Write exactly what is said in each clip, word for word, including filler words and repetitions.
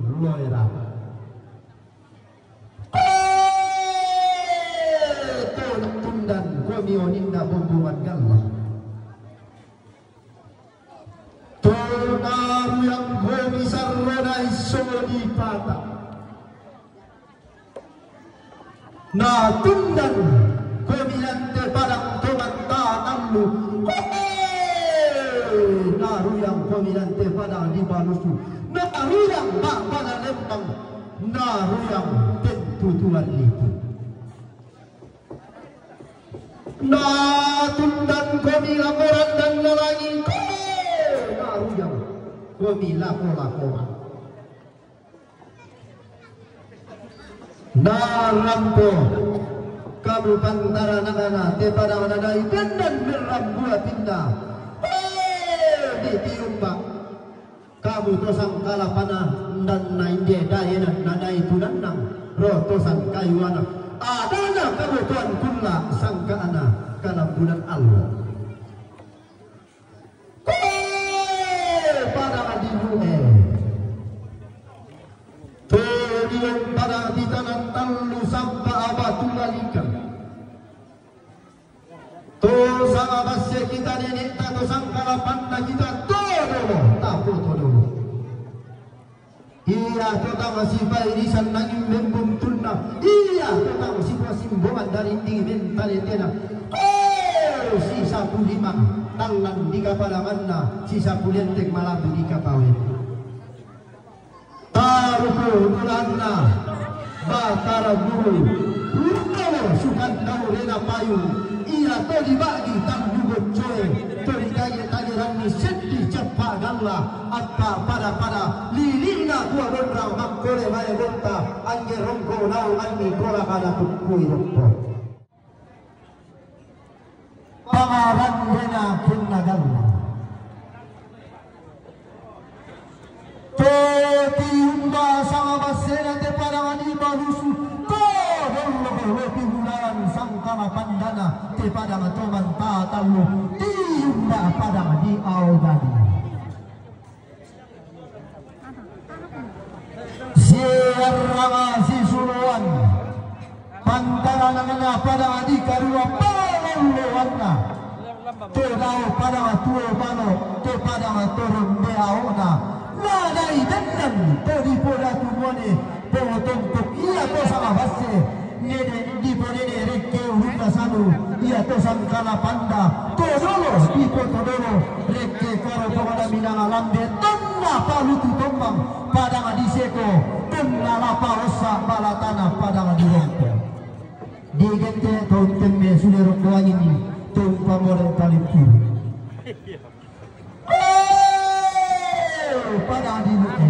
Loera. Koe, to tundan komi oninna bombongan galla. To naruyang komi sarrona esso dipata. Na tundan komi lan te padang to mantatallu. Koe, naruyang komi lan te padang di Balusu. Naruyang ba'bana Lembang. Naruyang tentu tuan itu. Na tundan komi laporan dan nalangi. Koe, naruyang komi lako-lakoan. Na rampo kamu pantaranangana te padang nadai dendan merrambu atinna. Koe, ditiumba kamu to sangkalapana dan nainde daena nadai tunannang ro to sangkayuana. Adana kamu tuan kulla sangkaana kalambunan allo. Koe, padang di Lue. Todiong padang di Tanah Tallu sabba abatu lalikan. To sanga basse kita nenekta to sangkalapanna kita to dolo, tapo to dolo. Iya to tama sipairisan nanging membuntunna. Iya to tama sipasimbongan dari ndi mentanetena. Oh, sisapu lima tallan di kapalanganna, sisapu lenteng malabu di kapawe. Taruku bulanna Batara Guru. Runo sukan daurena payung. Iya to dibagi tanggu boccoe. To ditage-tageranni seddi cappa galla. Appa pada-pada lili'na dua bonrang makkole mae bonta, angge rongko naunganni kola kana tukkui rokko. Pangarandena punna galla. Teti umba sama bassena te padang di Balusu. To dollo lopi bulan sangkala pandana te padang to mantatallu. Tiumba padang di Aobadi. Siarranga sisuloan pantaranangna padang di karua palolloanna. To dao padang tuo balo, to padang torong beaona. Nadai dendang to dipodatu muane, potongkok iya to sama basse. Nene diponene rekke ulunna sanu, iya to sangkala panda, to dolo dipoto dolo, rekke karo pokona minanga lambe, tonna palutu tombang, padang di seko, tonna lapa ossa balatana padang di rongko. Di gente to temme sule rokko angin, to pamore palipu. Oh, padang di Lu'e.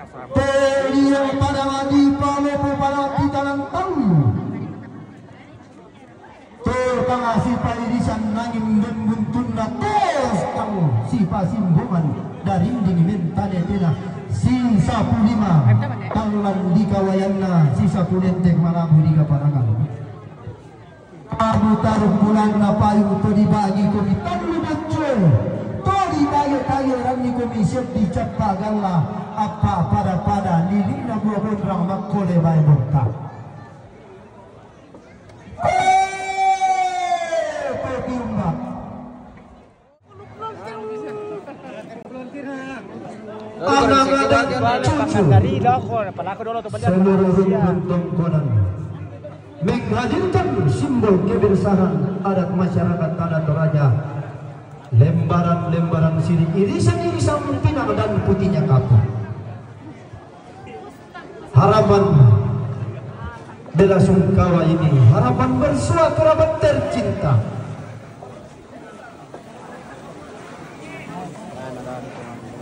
Tolio padang di Palopo padang di Tanah Talu. To tanga sipairisan nanging membuntunna, to tang sipasimbongan darinding mentanetena. Sisapu lima tallang di kawayanna, sisapu lenteng malabu di kaparangan. Kamu tarung bulanna payung to dibagi komi tallu boccoe, to ditage-tage ranni komi seddi cappa galla, appa pada-pada lili'na dua bonrang makkole bae bonta. Eh, to tiumba. Anak-anak cucu seluruh rumpun Tongkonan menghadirkan simbol kebersamaan adat masyarakat Tanah Toraja, lembaran-lembaran sirih, irisan-irisan pinang dan putihnya kapur. Harapan bela sungkawa ini, harapan bersua kerabat tercinta.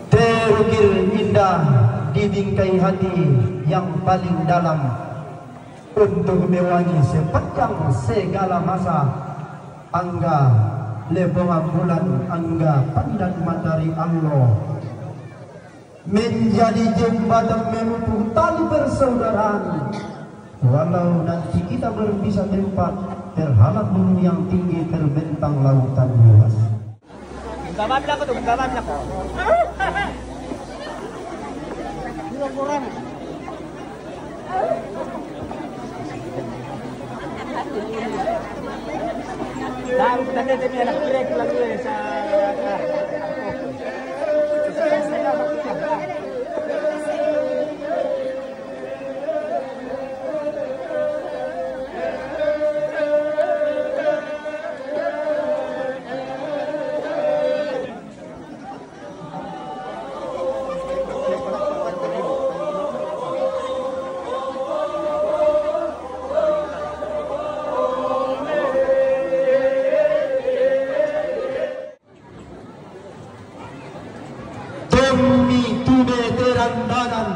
Terukir indah di bingkai hati yang paling dalam untuk mewangi sepanjang segala masa. Angga lepongan bulan, angga pandan matahari Allah. Menjadi jembatan memutus tali persaudaraan. Walau nanti kita berpisah tempat, terhalang gunung yang tinggi, terbentang lautan luas. Minta maaf lah kau tu, minta maaf lah kau. Demi tumeteran danan,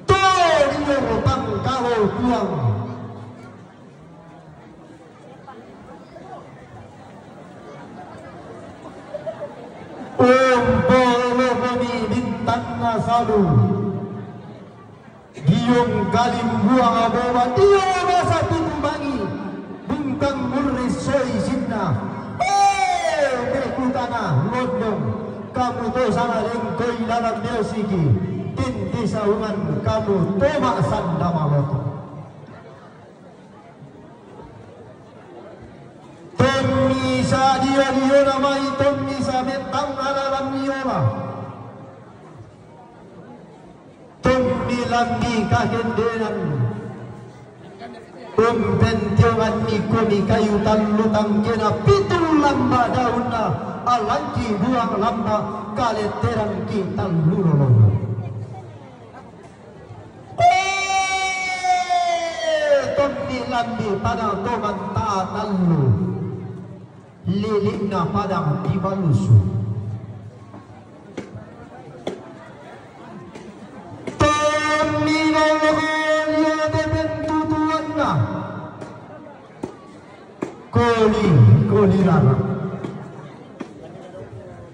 tolior pangkalo tuang. Umpolo kami bintang na salu. Giung kalimbuang aboma, dio masa tutubangi, bungkang murri soi sinna. Eh, mekutana londong, kamu to sana lengkoi dalam meosiki, tinti saungan kamu toma sanda maloto. Tommi sa dio-diona mai, tommi sa mettang alalan niola. Tommi lambi kakendenan. Umpentionganni komi kayu tallu tangkena pitu lamba daunna, alangki buang lamba kaletterangki tallu lolona. Eh, tommi lambi padang tomanta tallu. Lilikna padang dibalusu. Tommi nolho lia te pentutuanna. Koli, koli rara.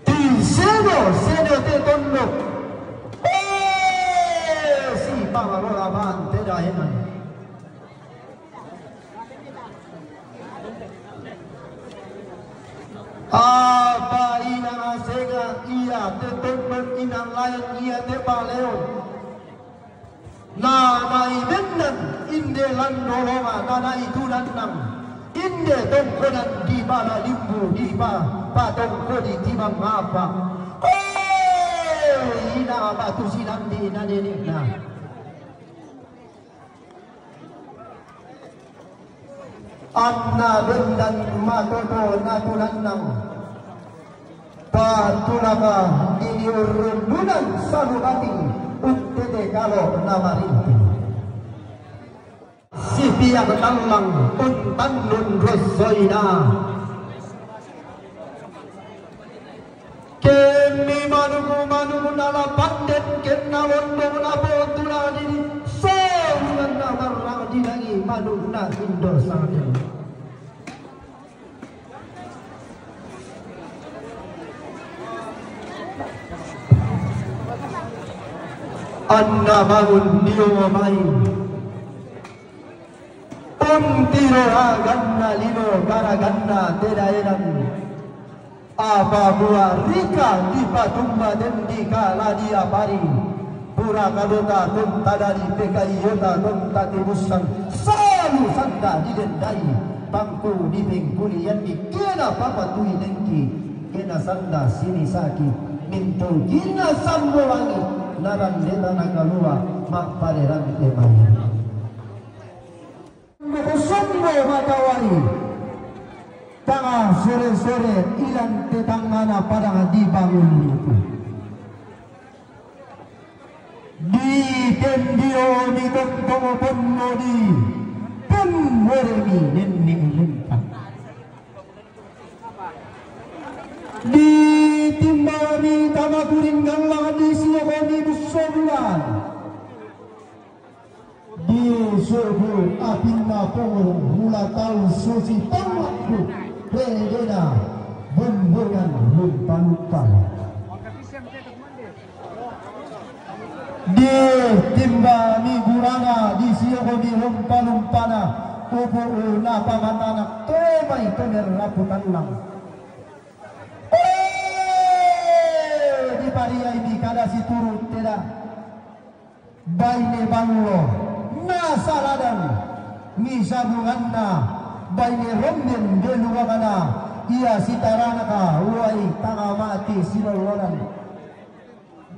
Ti seno, seno te tondok. Eh, si pangarola bante daenan. Apa inang asenga ia te tondok, inang laen ia te paleon. Na nai bennan inde landolonga, na nai tunannang inde tongkonan di bala limbu di pa, patongkoni timang apa. Eh, ina batu silambi na nenekna. Anna bendan matoto na tunannang. Patulaka ini urrundunan salubati untete kalo na marinti. Sipiak tallang untannun rossoina. Kemmi manuku-manuku nala panden kenna londong na potula didi, saunganna marrang didangi manukna indo saden. Anna bangun dio mai. Untiro raganna lino garaganna te daenan. Apa mua rika dipatumba dendi kala diapari. Pura kadota tonta dadi pekaiota tonta tibussang. Salu sanda didendai. Pangku dipengkulianni kena papatui dengki. Kena sanda sinisaki. Mintu kina sambolangi. Narandeta nakalua. Mapparerante mai. Mokosombo matawari. Tanga sore-sore ilan tetangana padang dibangun itu. Di tendio di tontong ponno di pemboremi nenne lentang. Di timbami tamakuring gallang di siokoni busso bulan. Di suku apinna pongurung mula tau susi tau waktu. Regena bumbungan lumpa-lumpa. Di timba ni gurana di sioko di lumpa-lumpana. Upu una pamatanak tomai tomer raputan lang. Eh, dipariai Kada situru teda baine ballo na saladan ni sabunganna baine ronden de luwangana ia sitaranaka wai tanga mati silolonan.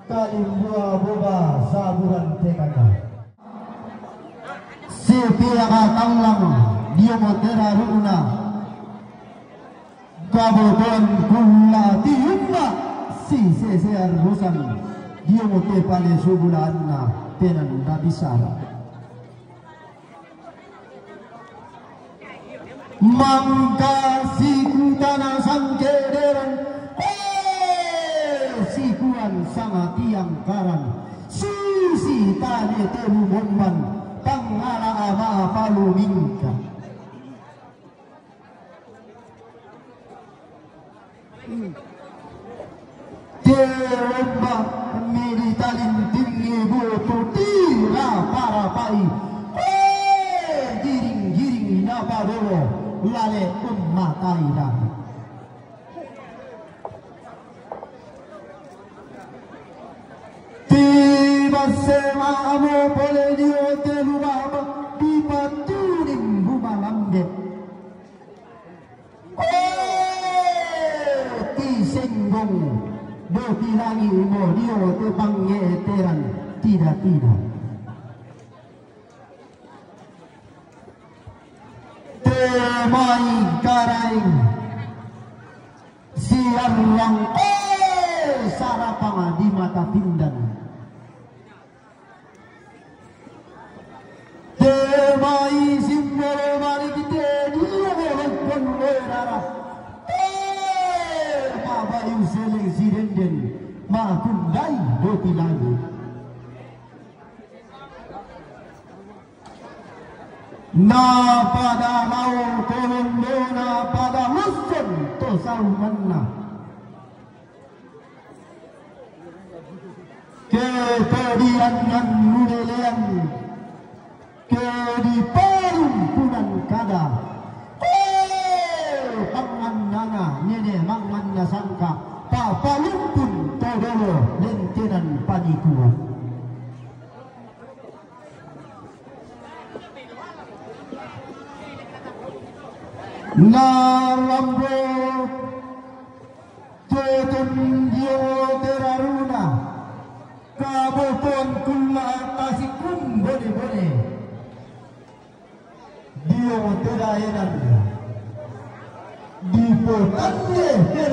Kalimbua boba saburan tekaka. Sepiaka tanglang diomo tera runa. Kabotoan kulla tiumba si sesear rusan diomo te pale subulaanna tenan babisara. Mangka sikutana sangkederan, eh, sikuan sanga tiang karan, susi tane tebu bomban, pangala ama palu mingka. Teomba mili talintingi butu tira parapai. Eh, giring-giring napa dolo lale ummatai dah. Tiba sema amo pole dio telu baba di patuning bumalambe. Oh, ti senggong do ti langi mo dio te pangeteran tida-tida. Te mai karaing siarlang, eh, sarapanga di mata pindan. Te mai simbolo mari kite dia berekon loerara. Te ma bayu seleng sirenden ma kundai doti lagi. Na pada lau tolondona pada lusun to saumanna. Ketodian nan nunelean, kediparumpunan kada. Eh, pangannana nene manganna sangka, papalumpun todolo lentenan panikuan. Na lambo Tetun dio teraruna, kabotoan kulla tasikum bone-bone. Dio teraenan. Dipotande te